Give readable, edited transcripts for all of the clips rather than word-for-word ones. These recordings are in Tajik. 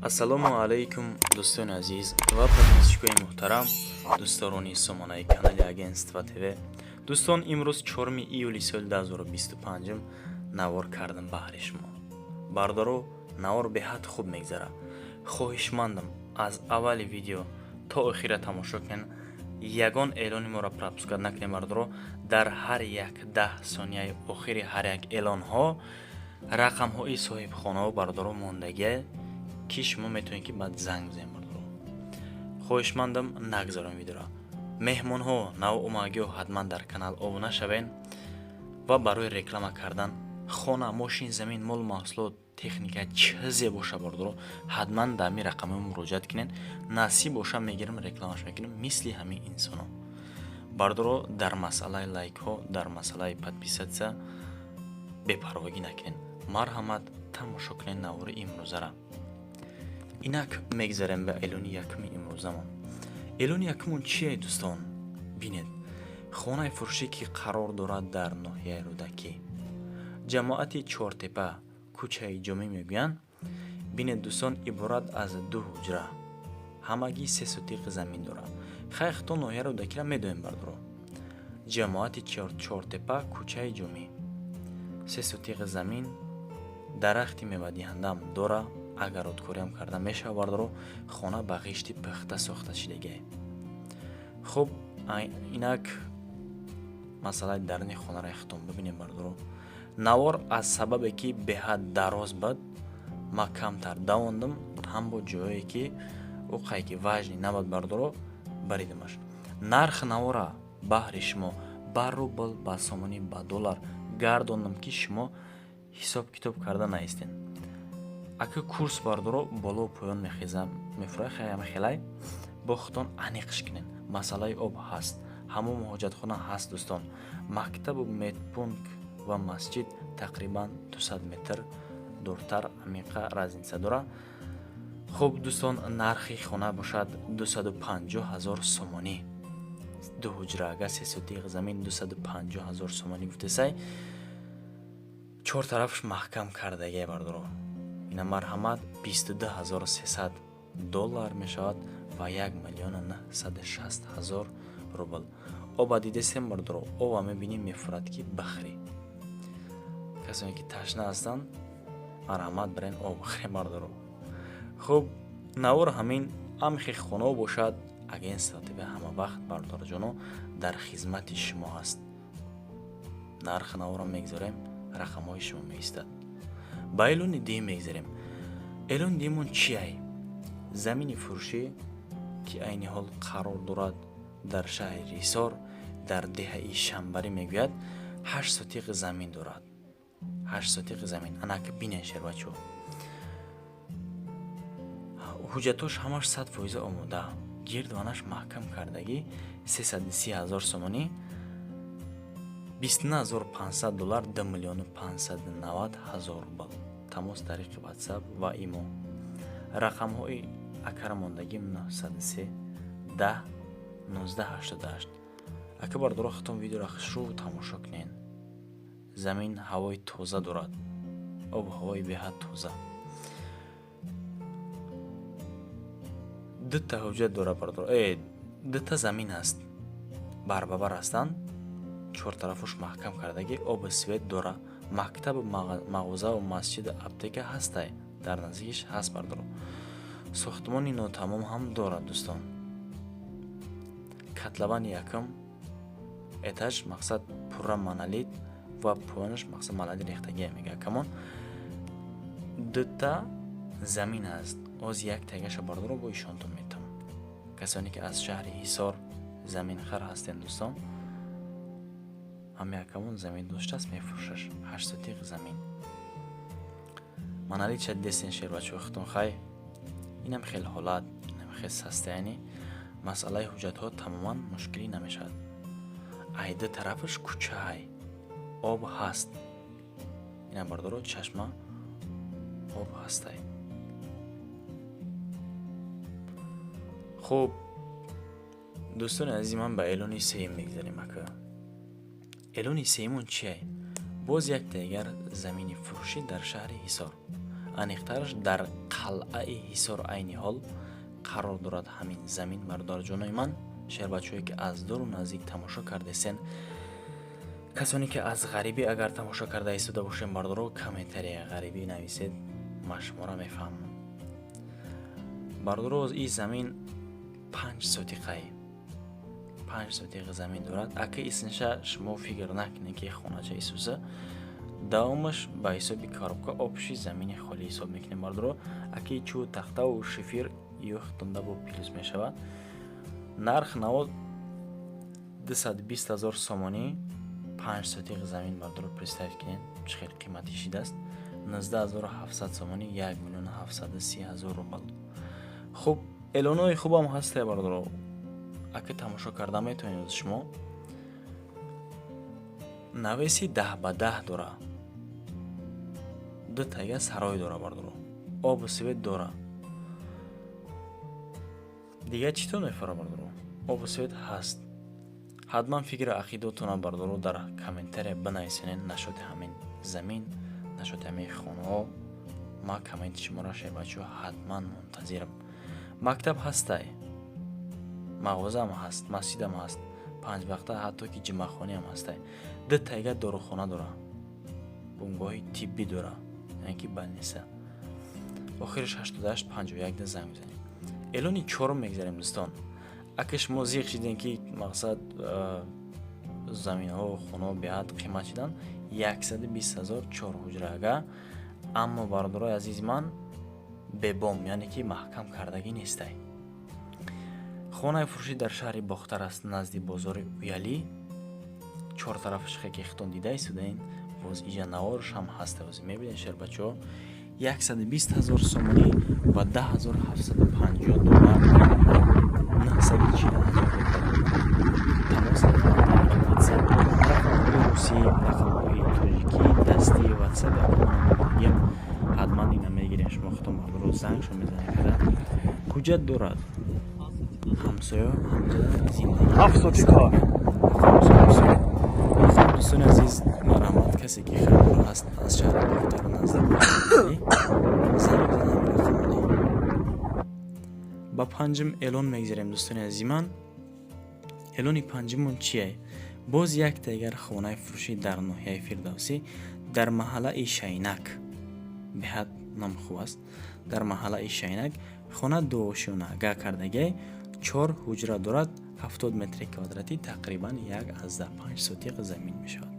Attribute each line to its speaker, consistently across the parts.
Speaker 1: Ассалому алайкум, дӯстони азиз ва подписчикои муҳтарам, дӯстдорони сомонаи канали Агентство ТВ. Дӯстон, имрӯз 4 июли соли 2025 навор кардам баҳри шумо. Бародаро, навор беҳад хуб мегзарад. Хоҳишмандам, аз аввали видео то охира тамошо кунед, ягон эълони моро пропускать накунед. Бародаро, дар ҳар як 10 сонияи охири ҳар як эълонҳо рақамҳои соҳибхонаҳо, бародаро, мондагие, ки шумо метавонед, ки баъд занг бизанед. Бародаро, хоҳишмандам, нагзарон видеоро. Меҳмонҳо, навомагиҳо ҳатман дар канал обуна шавед ва барои реклама кардан хона, мошин, замин, мол, маҳсулот, техника, чизе боша, бародаро, ҳатман дар ҳамин рақамҳо муроҷиат кунед. Насиб боша, мегирам, рекламаш мекунем, мисли ҳамин инсоно. Бародаро, дар масъалаи лайкҳо, дар масъалаи подписаться бепарвогӣ накунед. Марҳамат, тамошо кунед навори имрӯзара. Инак мегзарем ба эълони якуми имрӯзамон. Эълони якумон чие, дӯстон? Бинед, хонаи фурӯшӣ, ки қарор дорад дар ноҳияи Рӯдакӣ, ҷамоати Чортепа, кӯчаи Ҷомӣ мегӯянд. Бинед, дӯстон, иборат аз ду ҳуҷра, ҳамагӣ 3 сотиқ замин дорад. Хай, хто ноҳияи Рӯдакиро медонем, бародаро. Ҷамоати Чортепа, кӯчаи Ҷомӣ, 3 сотиқ замин, дарахти мевадиҳандаам дора, огородкориам карда мешавад. Бародаро, хона ба ғишти пухта сохта шидагиае. Хуб, инак масъалаи даруни хонаро яхтон бибинем. Бародаро, навор аз сабабе ки беҳад дароз буд, ма камтар давондам, ҳам бо ҷое ки ӯ ки важный набуд, бародаро, баридамаш. Нархи навора баҳри шумо ба рубл, ба сомонӣ, ба доллар гардондам, ки шумо ҳисоб китоб карда наистед. Ака курс, бародаро, боло поён мехезам, мефурад, хелай бо худтон аниқш кунед. Масъалаи об ҳаст, ҳамом, ҳоҷатхона ҳаст, дӯстон. Мактабу медпункт ва масҷид тақрибан 200 метр дуртар, амиқа разница дора. Хуб, дӯстон, нархи хона бошад 250 ҳазор сомонӣ. Ду ҳуҷра, агар 3 сотиқ замин, 250 ҳазор сомонӣ гуфтесай. Чор тарафаш маҳкам кардагия, бародаро. Ина марҳамат, 22 300 доллар мешавад ва 1 960 000 рубл. Оба дидесем, бародаро, оба мебинем, мефурад, ки бахрӣ. Касоне ки ташна ҳастанд, марҳамат, бирен об бихӯрем, бародаро. Хуб, навор ҳамин амхи хонао бошад. Агентство ТВ ҳама вақт, бародарҷоно, дар хизмати шумо ҳаст. Нархи наворро мегзорем, рақамҳои шумо меистад. Ба эълони дуюм мегзарем. Эълони дуюмон чиай? Замини фурӯшӣ, ки айни ҳол қарор дорад дар шаҳри Ҳисор, дар деҳаи Шамбарӣ мегӯяд. 8 сотиқ замин дорад, 8 сотиқ замин. Анак бинен, шербачо, ҳуҷҷатош ҳамаш 100% омода, гирдванаш маҳкам кардагӣ. 330 ҳазор сомонӣ, 29 500 доллар, 2 590 000 рубл. Тамос тариқи Ватсап ва Имо. Рақамҳои акара мондагӣ: 903 10 19 88. Ака, бародаро, хатон видеоро хушрӯ тамошо кунед. Замин ҳавои тоза дорад, обу ҳавои беҳад тоза. Дута ҳуҷҷат дорад, бародаро, дута замин аст, барбабар ҳастанд, чор тарафуш маҳкам кардагӣ, обу свет дора, мактабу мағозаву масҷиду аптека ҳастай, дар наздикиш ҳаст, бародаро. Сохтмони нотамом ҳам дорад, дӯстон. Котловани якум этаж, мақсад, пурра монолит ва поёнаш, мақсад, монолит рехтагия, мега камон. Дута замин аст, оз як тагаша, бародаро, бо ишонтон метавон. Касоне ки аз шаҳри Ҳисор заминхар ҳастем, дӯстон, ҳам якамон замин доштааст, мефурӯшаш, 8 сотиқ замин. Монолит ша дидестен, шербачо, хутон. Хай, инам хел ҳолат, инам хел состояние. Масъалаи ҳуҷҷатҳо тамоман мушкилӣ намешавад. Ай ду тарафаш кӯчаай, об ҳаст. Ина, бародаро, чашма, об ҳастай. Хуб, дӯстони азизи ман, ба эълони сеюм мегзарем. Ака, эълони сеюмон чие? Боз як дигар замини фурӯшӣ дар шаҳри Ҳисор. Аниқтараш, дар қалъаи Ҳисор айни ҳол қарор дорад ҳамин замин. Бародарҷонои ман, шербачаҳое, ки аз дуру наздик тамошо кардесен, касоне ки аз ғарибӣ агар тамошо карда истода бошем, бардоро, комментария ғарибӣ нависед, ман шуморо мефаҳмам. Бардоро, ин замин 5 сотиқай, 5 сотиқ замин дорад. Ака, исмша шумо фикр накунед, ки хонача исуса. Давомаш ба ҳисоби коробка, общий замини холӣ ҳисоб мекунем, бардоро. Аки чӯ, тахтаву шифер ёхтонда бо плюс мешавад. Нарх наво 220 ҳазор сомонӣ, 5 сотиқ замин. Бардоро, представить кунед, чӣ хел қиматӣ шидааст: 19 700 сомонӣ, 1 730 000 рубл. Хуб, эълонҳои хубам ҳасте, бардоро, ака, тамошо карда метавонед шумо. Навеси 10 ба 10 дора, ду тага сарой дора, бардоро, обу свет дора. Дигар чӣ тон мефара, бардоро? Обу свет ҳаст. Ҳатман фикри ақидотона, бардоро, дар комментария бинависенед нашоти ҳамин замин, нашоти ҳамин хонаҳо. Ман комменти шуморо, шербачаҳо, ҳатман мунтазирам. Мактаб ҳастай, мағозаам ҳаст, масҷидам ҳаст, панҷвақта, ҳатто ки ҷимъахониам ҳастай. Ду тайга дорухона дора, бунгоҳи тиббӣ дора, яъне ки больница. Охираш 88 51 да занг бизанем. Эълони чорум мегзарем, дӯстон. Ака, шумо зиқ шидем, ки мақсад заминҳо, хонаҳо беҳад қимат шидан. 120 000, чор ҳуҷрага. Аммо, бародарои азизи ман, бебом, яъне ки маҳкам кардагӣ нестай. Хонаи фурӯшӣ дар шаҳри Бохтар аст, назди бозори Уялӣ. Чор тарафаш хеки хитон дида истодаин. Боз иҷа наворш ҳам ҳаста, ози мебинед, шербачаҳо. 120 000 сомонӣ ва 10 750 доллар, 940 000 рубл. Тамос тариқи WhatsApp, рақамҳои русӣ, рақамҳои тоҷикӣ, дасти WhatsApp якмонамондагиам. Ҳатман ина мегирем, шумо худтон, бардоро, зангшо мезанед. Када ҳуҷҷат дорад, ҳамсоя ҳамҷада зиндагӣ.
Speaker 2: 7 сотика.
Speaker 1: Дӯстони азиз, марҳамат, касе ки харидор ҳаст, аз шаҳри Бохтар, наздик, занг бизанам рақамони. Ба панҷум эълон мегзарем, дӯстони азизи ман. Эълони панҷумон чие? Боз як дигар хонаи фурӯшӣ дар ноҳияи Фирдавсӣ, дар маҳаллаи Шайнак. Беҳад ном хуб аст. Дар маҳаллаи Шайнак хона дуошёнага кардагиай, чор ҳуҷра дорад, 70 метри квадратӣ, тақрибан 1,5 сотиқ замин мешавад.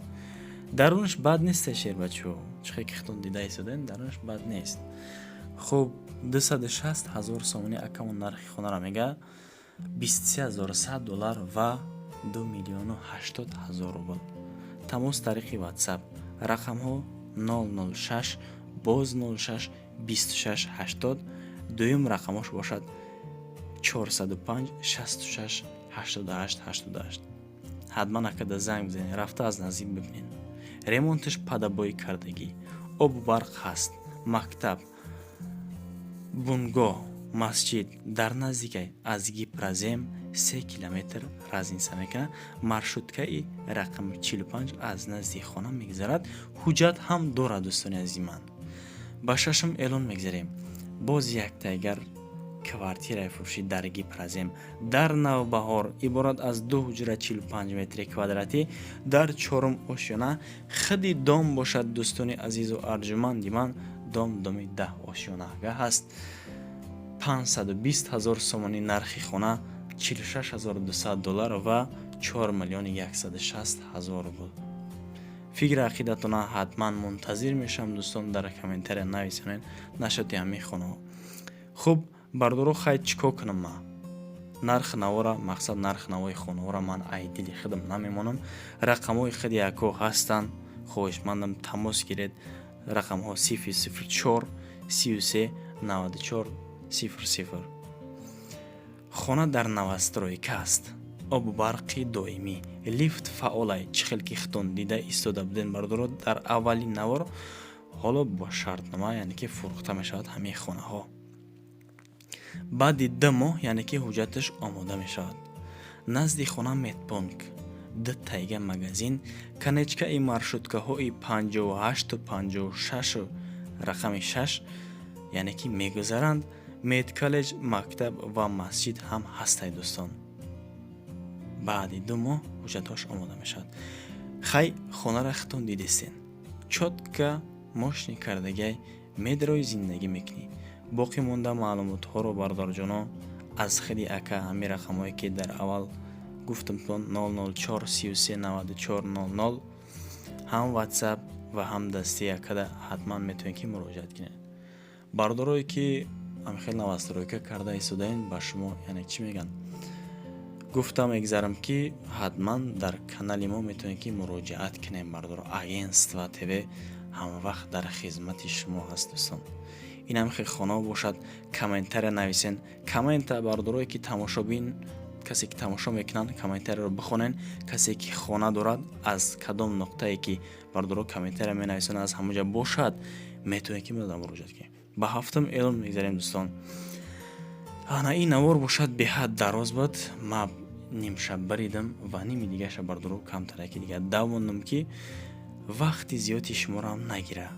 Speaker 1: Дарунаш бад нест, шербачо, чихе ки хитон дида истодем, дарунаш бад нест. Хуб, 260 ҳазор сомонӣ акамон нархи хонаро мега, 23 100 доллар ва 2 080 000 рубл. Тамос тариқи WhatsApp, рақамҳо 006, боз 06, 26 80. Дуюм рақамош бошад 405 66 88 88. Ҳатман акада занг бизанед, рафта аз наздик бибинед. Ремонташ падабоӣ кардагӣ, обу барқ ҳаст, мактаб, бунгоҳ, масҷид дар наздикай. Аз Гипрозем 3 километр разница мекунад. Маршруткаи рақами 45 аз назди хона мегузарад. Ҳуҷҷат ҳам дорад, дӯстони азизи ман. Ба шашум эълон мегзарем. Боз як дигар квартираи фурӯшӣ дар Гипрозем, дар Навбаҳор, иборат аз ду ҳуҷра, 45 метри квадратӣ, дар чорум ошёна. Худи дом бошад, дӯстони азизу арҷуманди ман, дом доми 10 ошёнага ҳаст. 520 ҳазор сомонӣ нархи хона, 46 200 доллар ва 4 160 000 рубл. Фикри ақидатона ҳатман мунтазир мешавам, дӯстон, дар комментария нависонед нашоти ҳамин хонаҳо. Хуб, бардоро, хай, чӣ кор кунам ман? Нархи навора, мақсад, нархи навои хонаҳоро ман айдили худам намемонам. Рақамҳои худи яко ҳастанд, хоҳишмандам, тамос гиред. Рақамҳо 004 33 94 00. Хона дар новостройка аст, обу барқи доимӣ, лифт фаъолай, чӣ хел ки хитон дида истода будем, бардоро, дар аввали навор. Ҳоло бо шартнома, яъне ки фурӯхта мешавад ҳамаи хонаҳо баъди 2 моҳ, яъне ки ҳуҷҷаташ омода мешавад. Назди хона медпункт, ду тайга магазин, конечкаи маршруткаҳои 58-у 56-у рақами 6. Яъне ки мегузаранд, медколлеҷ, мактаб ва масҷид ҳам ҳастай, дӯстон. Баъди 2 моҳ ҳуҷҷатҳош омода мешавад. Хай, хонара хитон дидестен, чётко мошини кардагиай, медрои, зиндагӣ мекунӣ. Боқӣ монда маълумотҳоро, бародарҷоно, аз хиди ака, ҳамин рақамҳое, ки дар аввал гуфтамтон: 004 33 94 00, ҳам WhatsApp ва ҳам дастии акада ҳатман метавонед, ки муроҷиат кунед. Бародарое, ки ҳамхел новостройка карда истодаем, ба шумо, яъне чӣ мегӯянд, гуфта мегзарам, ки ҳатман дар канали мо метавонед, ки муроҷиат кунем. Бардоро, Агентство ТВ ҳамавақт дар хизмати шумо ҳаст, дӯстон. Ин ҳам хел хонао бошад. Комментария нависен, коммента, бардорое, ки тамошобин, касе ки тамошо мекунанд, комментарияро бихонен. Касе ки хона дорад, аз кадом нуқтае ки бардоро комментария менависанд, аз ҳамонҷа бошад, метавонед, ки муроҷиат кунед. Ба ҳафтум эълон мегзарем, дӯстон. Ана ин навор бошад, беҳад дароз буд. Ма нимшаб баридам ва ними дигаша, бардоро, камтараки дига давондам, ки вақти зиёди шуморо ҳам нагира.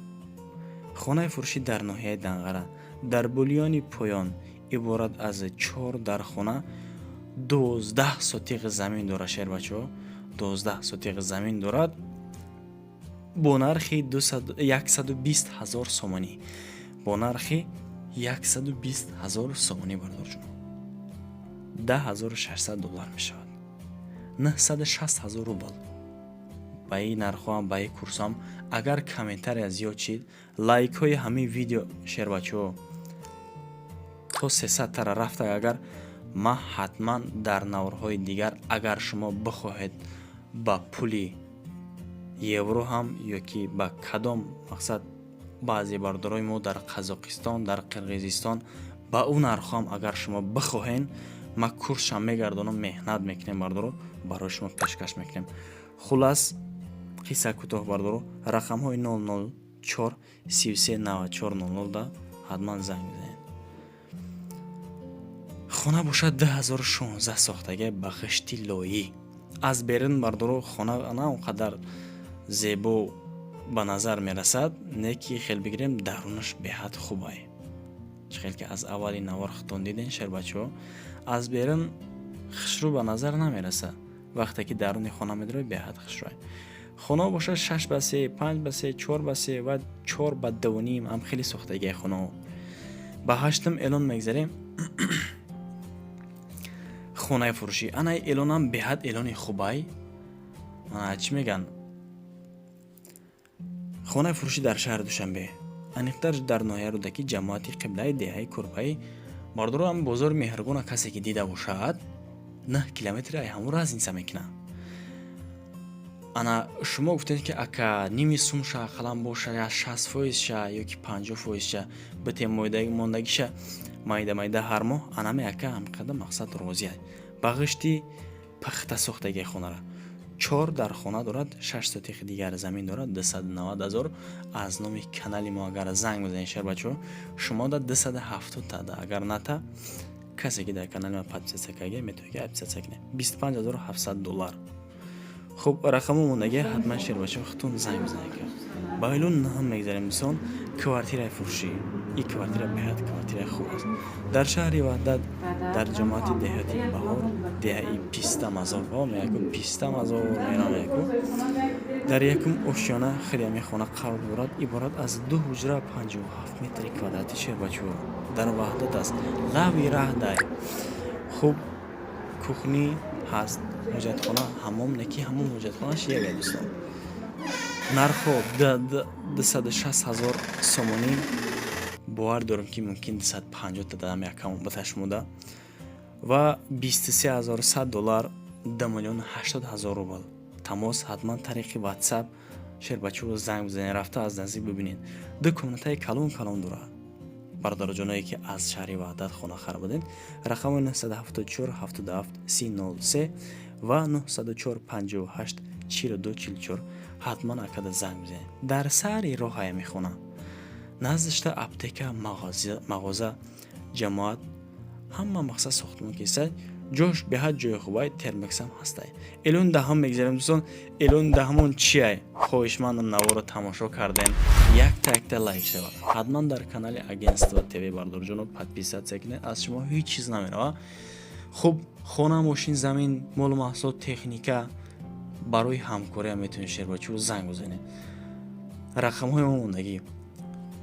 Speaker 1: Хонаи фурӯшӣ дар ноҳияи Данғара, дар Булёни Поён, иборат аз чор дархона, 12 сотиқ замин дорад. Шербачаҳо, 12 сотиқ замин дорад бо нархи 120 000 сомонӣ, бо нархи 120 000 сомонӣ, бардорҷон, 10 600 доллар мешавад, 960 000 рубл. Ба ин нархҳоам, ба ин курсам, агар комментария зиёд шид, лайкҳои ҳамин видео, шербачаҳо, то 300 тара рафта, агар ман ҳатман дар наворҳои дигар, агар шумо бихоҳед, ба пули евро ҳам ё ки ба кадом мақсад, баъзе бардорои мо дар Қазоқистон, дар Қирғизистон, ба ӯ нархҳоам агар шумо бихоҳен, ман курсшам мегардонам, меҳнат мекунем, бардоро, барои шумо пешкаш мекунем. Хулас, қисса кӯтоҳ, бардоро, рақамҳои 004 33 94 00 да ҳатман занг бизанед. Хона бошад, 2016 сохтага, ба ғишти лоӣ. Аз берун, бардоро, хона на он қадар зебо ба назар мерасад, не ки хел бигирем, дарунаш беҳад хубай. Чӣ хел ки аз аввали навор хитон диден, шербачаҳо, аз берун хушрӯ ба назар намерасад. Вақте ки даруни хона медарои, беҳад хушрӯай. Хонаҳо бошад, 6 ба 3, 5 ба 3, 4 ба 3 ва 4 ба 2.5 ҳам хеле сохтагиай хонаҳо. Ба ҳаштум эълон мегзарем. Хонаи фурӯшӣ, ана эълонам беҳад эълони хубай. Чӣ мегӯянд, хонаи фурӯшӣ дар шаҳри Душанбе, аниқтар дар ноҳияи Рӯдакӣ, ҷамоати Қиблаи, деҳаи Курпаи. Бардоро, ҳам бозори Меҳргона касе ки дида бошад, 9 километри ай ҳамон разница мекунад. Ана шумо гуфтед, ки ака, ними сумша ақаллан боша, я 60 фоизша ё ки 50 фоизша битем, мондагиша майда майда ҳар моҳ. Анаме ака ҳамқадар мақсад розия. Ба ғишти пахта сохтагии хонара, чор дар хона дорад, 6 сотихи дигар замин дорад, 290 000. Аз номи канали мо агар занг бизанед, шербачаҳо, шумо да 270 тада. Агар ната, касе ки дар канали ма подписаться карда, метавонед, ки подписаться кунед. 25 700 доллар. Хуб, рақамо мондагӣ, ҳатман, шербачаҳо, худтон занг бизанед. Ба эълон наҳам мегзарем, дӯстон. Квартираи фурӯшӣ. Ин квартира беҳад квартираи хуб аст. Дар шаҳри Ваҳдат, дар ҷамоати деҳоти Баҳор, деҳаи Писта Мазор меяку, Писта Мазор мерамеяку, дар якум ошёна хеле ҳамин хона қарор дорад. Иборат аз ду ҳуҷра, 57 метри квадрати. Шербачаҳо, дар Ваҳдат аст, лави раҳ дай. Хуб, кухни ҳаст, ҳоҷатхона, ҳаммом, неки ҳамон ҳоҷатхонаш яга, дӯстон. Нархҳо 260 000 сомонӣ. Бовар дорам, ки мумкин 250 та дадам якам баташмуда ва 23 100 доллар, 2 080 000 рубл. Тамос ҳатман тариқи WhatsApp, шербачаҳо, занг бизанед, рафта аз наздик бибинед. Ду комнатаи калон калон дорад. Бародарҷоное, ки аз шаҳри Ваҳдат хона хар будед, рақами 974 77 30 03 ва 904 58 42 44 ҳатман акада занг бизанед. Дар сари роҳая мехона, наздишта аптека, мағоза, ҷамоат, ҳама мақсад сохтмон киса. Ҷош беҳад ҷои хубай, термексам ҳастай. Эълони даҳум мегзарем, дӯстон. Эълони даҳумон чиай? Хоҳишмандам, наворро тамошо кардем, якта якта лайк шавад. Ҳатман дар канали Агентство ТВ, бардорҷоно, подписаться кунед, аз шумо ҳеҷ чиз намерава. Хуб, хона, мошин, замин, молу маҳсулот, техника барои ҳамкориам метавонед, шербачӯ, занг бизанед, рақамҳои мо мондагӣ.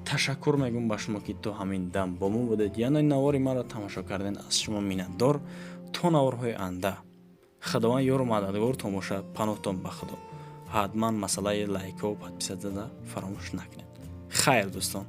Speaker 1: Ташаккур мегӯм ба шумо, ки то ҳамин дам бо мо будед, яъне навори маро тамошо карден. Аз шумо миннатдор. То наворҳои оянда Худованд ёру мададгортон бошад. Паноҳтон ба Худо. Ҳатман масъалаи лайкҳо, подписаться фаромӯш накунед. Хайр, дӯстон.